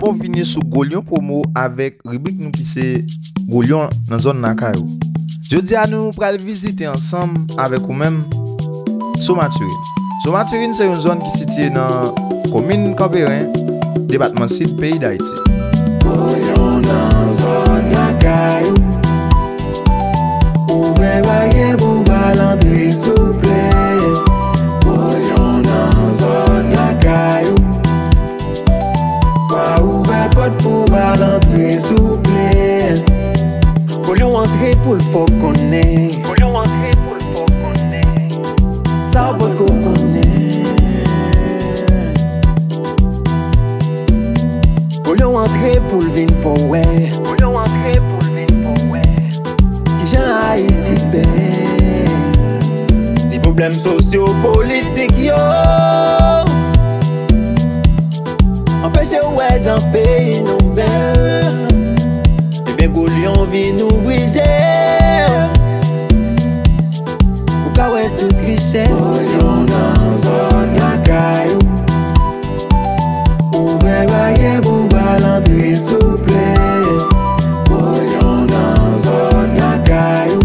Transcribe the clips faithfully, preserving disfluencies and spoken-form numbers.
Byenvini sou Gwo Lyon Promo avèk ribrik nou ki se Gwo Lyon nan zòn lakay ou. Jodi a nou pral vizite ansanm avèk ou menm Somaturin. Somaturin se yon zòn ki sitiye nan komin Kanperen, depatman Sid, peyi Dayiti. Gwo Lyon nan zòn lakay ou. Ouvè baryè pou bal antre souple. Gwo Lyon nan zòn lakay ou. Wa ouvè pòt pou bal antre souple. Gwo Lyon antre pou l fè w konnen. Gwo Lyon antre pou l fè w konnen. Sa w potko konnen. Gwo Lyon antre pou l vin fè w wè. Gwo Lyon antre pou l vin fè w wè. Kijan Ayiti bèl? Ti pwoblèm sosyo-politik yo anpeche w wè jan peyi nou bèl. Ebyen, Gwo Lyon vin ouvri je w pou w ka wè tout richès. Gwo Lyon nan zòn lakay ou. Ouvè baryè pou bal antre souple. Gwo Lyon nan zòn lakay ou.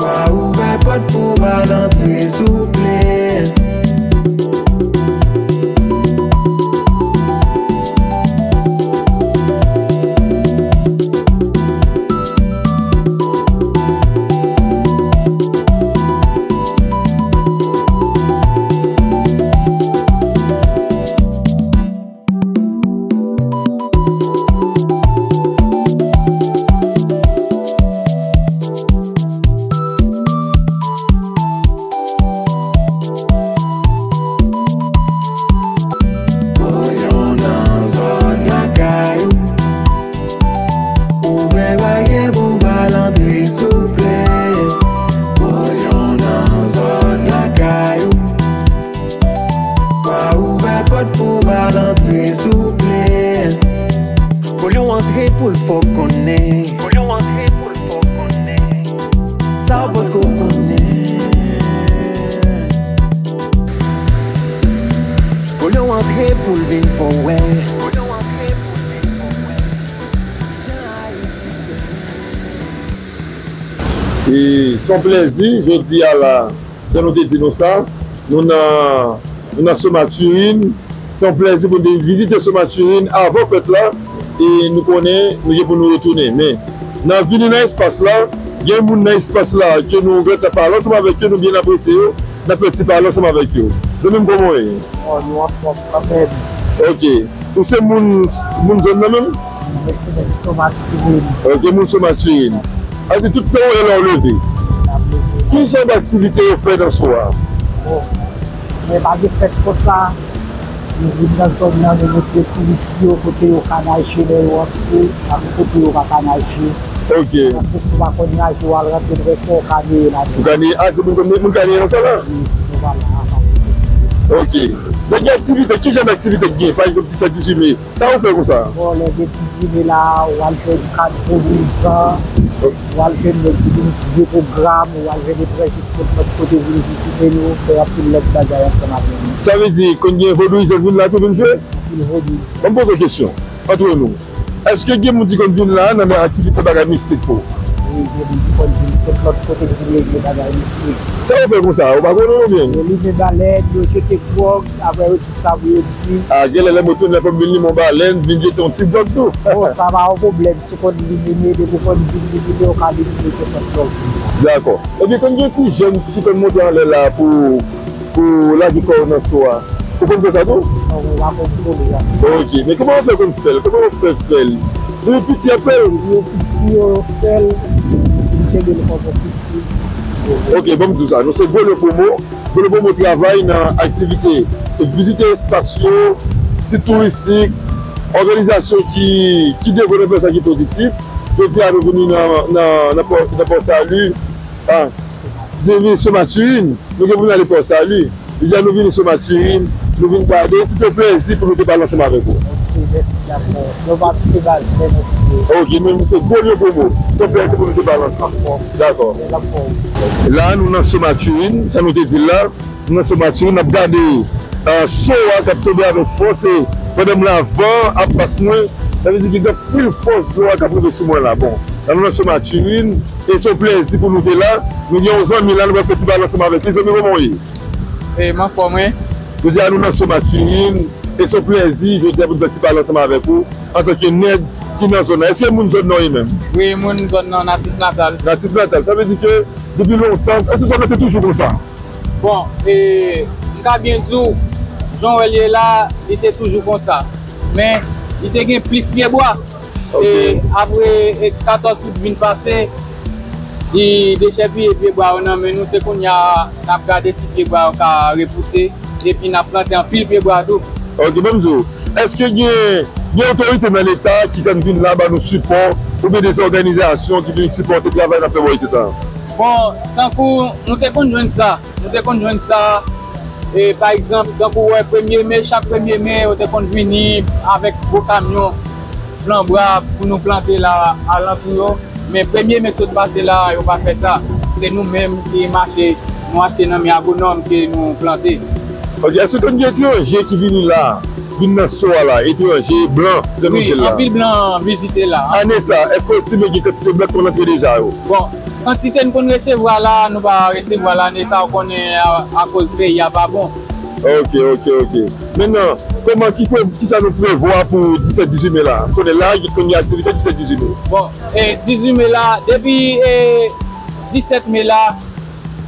Wa ouvè pòt pou bal antre souple. Gwo Lyon nan zòn lakay ou. Ouvè baryè pou bal antre souple. Gwo Lyon nan zòn lakay ou. Wa ouvè pòt pou bal antre souple. Gwo Lyon antre pou l fè w konnen. Gwo Lyon antre pou l fè w konnen. Sa w potko konnen. Gwo Lyon antre pou l vin fè w wè. Gwo Lyon antre pou l vin fè w wè. Jan Ayiti bèl. E se yon plèzi, jodi a la, jan nou te di nou sa, nou nan, nou nan Somaturin. Se yon plèzi pou nou te vizite Somaturin avan fèt la, e nou konnen nou gen pou nou retounen. Men, nan vini nan espas la, gen moun nan espas la ke nou gentan pale ansanm avèk yo, nou byen apresye yo, n ap fè ti pale ansanm avèk yo. Zanmi m, kòman w ye? Oh, nou anfòm kanmenm. Ok. Ou se moun, moun zòn nan menm? Mwen se moun Somaturin. Ok, moun Somaturin. Sa vle di tout tan w ye la w leve. N ap leve. Ki jan d aktivite yo fè nan swa a? Bon, men pa gen fèt konsa. Nou vin nan zòn nan, nou montre touris yo kote yo ka naje lè yo antre, ak kote yo pa ka naje. Ok. Paske si w pa konn naje, w al rantre trè fon, w ka neye ladan. Ou ka neye, a, se moun, moun ka neye nan sa la? Wi, se nòmal la. Ok. Donk, gen aktivite, ki jan aktivite k gen? Pa egzanp, ki sa ki filme? Sa ou fè konsa? Bon, lè gen dizuit me la, w al jwenn kad vodouyizan, w al jwenn nèg ki vin jwe pwogram, w al jwenn etranje ki sot lòt kote vin vizite nou, fè anpil lòt bagay ansanm avè nou. Sa vle di, konn gen vodouyizan k vin la tou vin jwe? Anpil vodouyizan. Ban m poze w kesyon, antre nou. Èske gen moun ki konn vin la nan, nan aktivite bagay mistik pou? Wi, gen moun ki konn vin sot lòt kote ki vin regle bagay mistik. Sa yo fè konsa? Yo pa konnen oubyen? Yo limen balèn, yo jete gwòg, apre yo di sa pou yo di. A, genlè lè mwen tounen, fò m vin limen yon balèn, vin jete yon ti gwòg tou. Bon, sa pa yon pwoblèm, si w konn limine, depi w konn vin limine, ou ka limine nenpòt lè w vle. Dakò. Ebyen, konn gen ti jèn ki konn monte anlè la pou, pou lage kò yo nan cho a. Ou konn fè sa tou? Non, mwen pa konn vole a. Ok, men kòman w fè konn fè l? Kòman w fè fè l? Depi piti y ap fè l? Yo piti, yo fè l, m kenbe l kòm yon piti. Ok, ban m di w sa, nou se Gwo Lyon Promo. Gwo Lyon Promo travay nan aktivite vizite espas yo, sit touristik, òganizasyon ki, ki devlope sa ki pozitif. Jodi a, nou vini nan, nan, nan Pò, nan Pò Sali, a, vini Somaturin, nou gen pou n ale Pò Sali. Jodi a, nou vini Somaturin, nou vin gade, se te yon plèzi pou nou te pale ansanm avèk ou. Ok, mèsi, dakò. Non pa m se Balvin Montier. Ok, men se Gwo Lyon Promo. Se yon plèzi pou nou te pale ansanm. Dakò. Dakò. Lè n ap fè w. La, nou nan Somaturin, sa nou te di l la, nou nan Somaturin, n ap gade, eh, so a k ap tonbe avèk fòs, e Pandan m la, van ap bat mwen, sa vle di gen anpil fòs dlo a k ap rive sou mwen la. Bon, la nou nan Somatirin, e se yon plèzi pou nou te la. Nou gen yon zanmi la, nou pral fè ti pale ansanm avèk li. Zanmi, kòman w ye? E, m anfòm, wi. Jodi a, nou nan Somatirin, e se yon plèzi, jodi a, pou nou fè ti pale ansanm avèk ou, antanke nèg ki nan zòn nan. Èske moun zòn nan w ye menm? Wi, moun zòn nan, natif natal. Natif natal. Sa vle di ke, depi lontan, èske zòn nan te toujou konsa? Bon, e, m ka byen di w, jan w wè l ye la, li te toujou konsa. Men, li te gen plis pyebwa. Ok. E, apre, e, katòz out vin pase, li dechèpiye pyebwa yo nan men nou. Se kounye a, n ap gade si pyebwa yo ka repouse. Epi, n ap plante anpil pyebwa tou. Ok, ban m di w, èske gen, gen otorite nan Leta ki konn vin la ba nou sipò, oubyen de òganizasyon ki vin sipòte travay n ap fè bò isit la? Bon, tankou nou te konn jwenn sa, Nou te konn jwenn sa, e, pa egzanp, tankou w wè premye me, chak premye me, yo te konn vini avèk gwo kamyon plan bwa pou nou plante la alantou yo. Men premye me k sot pase la, yo pa fè sa. Se nou menm ki mache, nou achte nan men agwonòm ke nou plante. Ok, èske konn gen etranje ki vini la, vin nan so a la, etranje, blan, ki konn vizite l la? Wi, anpil blan vizite la. Ane sa, èske w estime gen kantite blan ki konn antre deja yo? Bon, Kantite n konn resevwa la, nou pa resevwa l ane sa, ou konnen, a, akoz peyi a pa bon. Ok, ok, ok. Mentnan, kòman, ki pre-, kisa nou prevwa pou disèt dizuit me la? M konnen la, konn gen aktivite disèt dizuit me. Bon, e, dizuit me la, depi, e, disèt me la,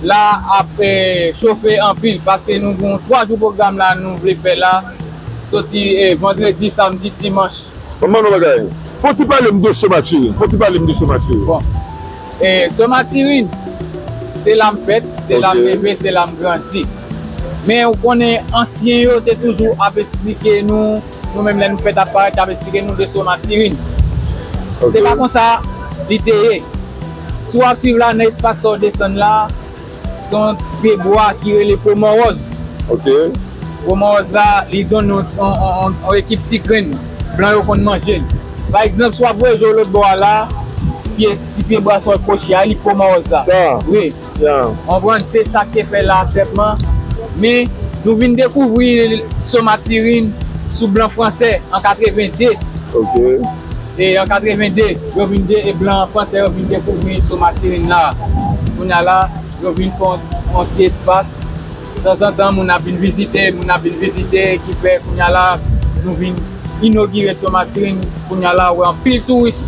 la ap, e, chofe anpil, paske nou gen twa jou pwogram la nou vle fè la, soti, e, vandredi, samdi, dimanch. Manman nou bagay. Fò ti pale m de Somatirin. Fò ti pale m de Somatirin. Bon. E, Somatirin, se la m fèt, se la m leve, se la m grandi. Men ou konnen ansyen yo te toujou ap eksplike nou, nou menm lè nou fèt ap parèt, ap eksplike nou de Somatirin. Se pa konsa li te ye. Si w ap swiv la nan espas sa w desann la, Se yon pye bwa ki rele pwomawòz. Ok. Pwomawòz la, li donn yon, yon, yon, yon, yon ekip ti grenn. Blan yo konn manje l. Pa egzanp, si w ap voye je w lòt bò a la, pye, ti pye bwa sa w koche a, li pwomawòz la. Sa? Wi. Ya. Konprann? Se sa k te fè la, sèlman. Men, nou vin dekouvri Somatirin sou blan fransè an katreven de. Ok. E an katreven de, yo vin de, e blan fransè yo vin dekouvri Somatirin la. Kounye a la, yo vin fè yon, yon ti espas. Tanzantan, moun ap vin vizite, moun ap vin vizite, ki fè kounye a la, nou vin inogire Somatirin. Kounye a la, ou wè anpil touris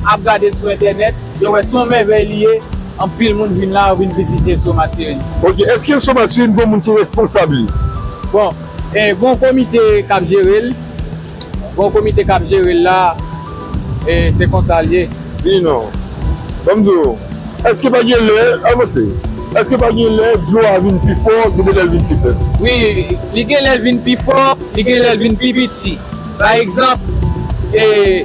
ap gade l sou entènèt. Yo wè se yon mèvèy li ye. Anpil moun vin la, yo vin vizite Somatirin. Ok, èske Somatirin gon moun ki responsab li? Bon, e, gon komite k ap jere l. Gon komite k ap jere l la, e se konsa l ye. Wi, non. Ban m di w, èske pa gen lè, avanse, èske pa gen lè dlo a vin pi fò, gen de lè l vin pi fèb? Wi, li gen lè l vin pi fò, li gen lè l vin pi piti. Pa egzanp, e,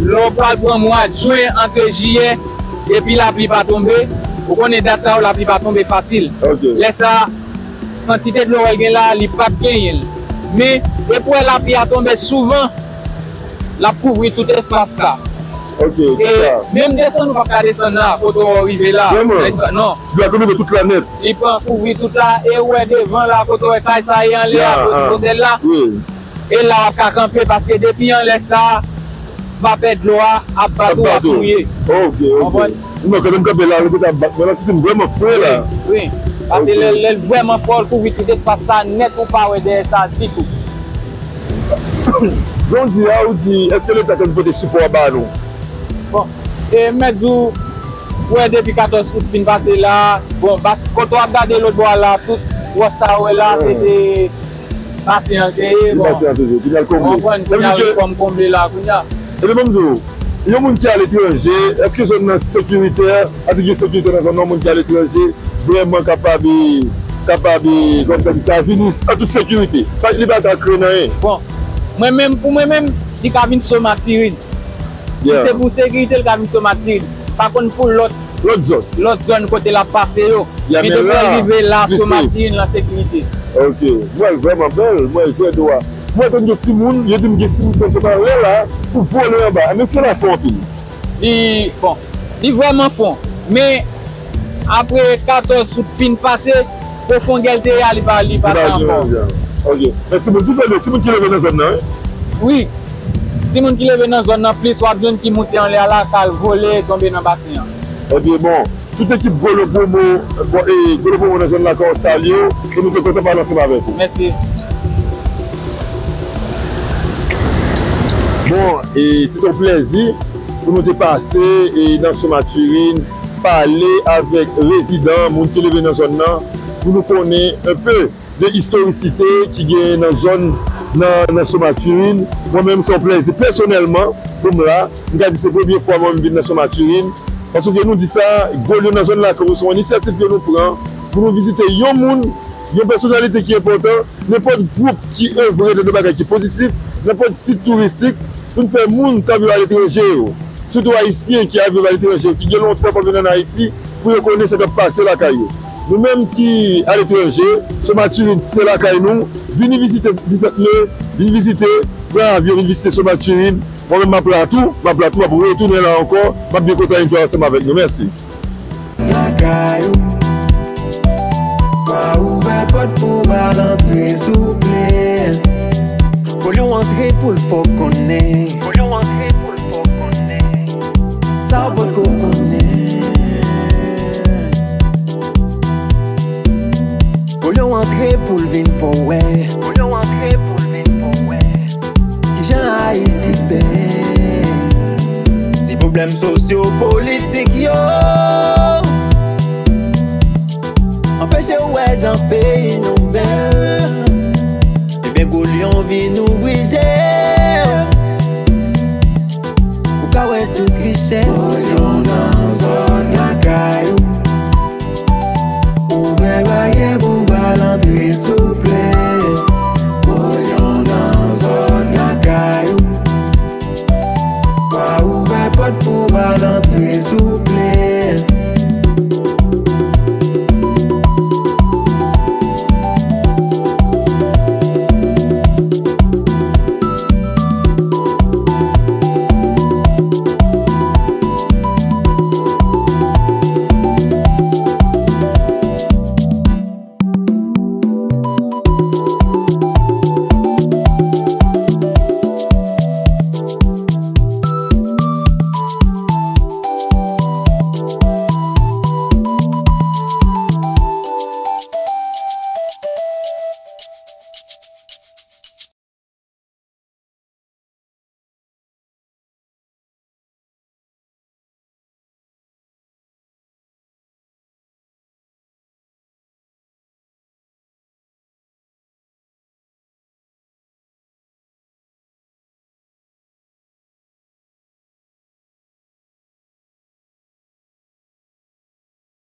lè w pral pran mwa jen, antre jiyè, epi lapli pa tonbe, ou konnen dat sa yo, lapli pa tonbe fasil. Ok. Lè sa, kantite dlo w wè l gen la, li p ap genyen l. Men, depi w wè lapli a tonbe souvan, l ap kouvri tout espas sa. Ok, e tout sa. Menm desann, ou p ap ka desann la, kote w rive la. Vrèman? Lè sa, non. Dlo a konn rive tout la nèt. Li pran kouvri tout la, e ou wè devan la, kote w wè kay sa ye anlè a, kote, ah, kote l la. Wi. E la w ap ka kanpe, paske depi anlè sa, vapè dlo a ap bat ou, ap mouye. Ok, ok. Konprann? Non, kanmenm kanpe la, li te ka bat mwen la, ti m vrèman fre la. Wi, wi. Paske lè, lè l vrèman fò, l kouvri tout espas sa nèt, ou pa wè dèyè sa ditou. Jan w di a, ou di, èske Leta konn pote sipò ba nou? Bon, e m mèt di w, ou wè depi katòz out fin pase la, bon, bas-, kote w ap gade lòt bò a la, tout wòch sa w wè la, se te Basyen an te ye, bon. Li basyen an te ye, kounye a l konble. Konprann, kounye a l konble la, kounye a. Ebyen, ban m di w, yon moun ki aletranje, èske zòn nan sekiritè, èske gen sekirite nan zòn nan, yon moun ki aletranje, vrèman kapab, kapab, kòman sa di sa, vini an tout sekirite? Pa, li pa ka kreye anyen. Bon, mwen menm, pou mwen menm, li ka vin Somatirin. Si se pou sekirite, l ka vin Somatirin. Pa konn pou lòt, lòt zòn, lòt zòn kote l ap pase yo. Men depi l rive la, Somatirin, l an sekirite. Ok. M wè l vrèman bèl. M wè jwèt dlo a. M wè konn gen timoun, yo di m gen timoun konn sot anlè la pou vole anba. Men èske l ap fè anpil? Li, bon, li vrèman fon. Men, apre katòz out fin pase, pwofondè l te ye a, li pa, li pa sa ankò. Ok. Men timoun ki leve, timoun ki leve nan zòn nan, wi. Wi. Timoun ki leve nan zòn nan plis, w ap jwenn ki moute anlè a la, k al vole, tonbe nan basen an. Ebyen, bon, tout ekip Golo Promo, bon, e, Golo Promo nan zòn la, ka w salye w, e nou te kontan pale ansanm avèk ou. Mèsi. Bon, e se te yon plèzi pou nou te pase, e, nan Somaturin, pale avèk rezidan, moun ki leve nan zòn nan, pou nou konnen enpe de istorisite ki genyen nan zòn nan, nan Somaturin. Mwen menm, se yon plèzi pèsonèlman pou m la. M ka di se premye fwa mwen m vin nan Somaturin. Paske nou di sa, Golo nan zòn la, se yon inisyativ ke nou pran pou nou vizite yon moun, yon pèsonalite ki enpòtan, nenpòt gwoup ki evre nan de bagay ki pozitif, nenpòt sit touristik, pou n fè moun k ap viv aletranje yo, sitou Ayisyen ki ap viv aletranje yo, ki gen lontan pa vin ann Ayiti, pou yo konnen sa k ap pase lakay yo. Nou menm ki aletranje, Somaturin se lakay nou, vini vizite disèt me, vini vizite, pran avyon, vini vizite Somaturin. Mwen menm m ap la tou, m ap la tou, m ap retounen la ankò, m ap byen kontan enjoy ansanm avèk nou. Mèsi. Lakay ou, pa ouvè pòt pou w al antre, souple. Olye w antre pou l fè w konnen. Olye w antre pou l fè w konnen. Sa w potko konnen. Olye w antre pou l vin fè w wè. Olye w antre pou l vin fè w wè. Kijan Ayiti bèl? Ti pwoblèm sosyo-politik yo anpeche w wè jan peyi nou bèl. Ebyen, Gwo Lyon vin ouvri je w pou w ka wè tout richès.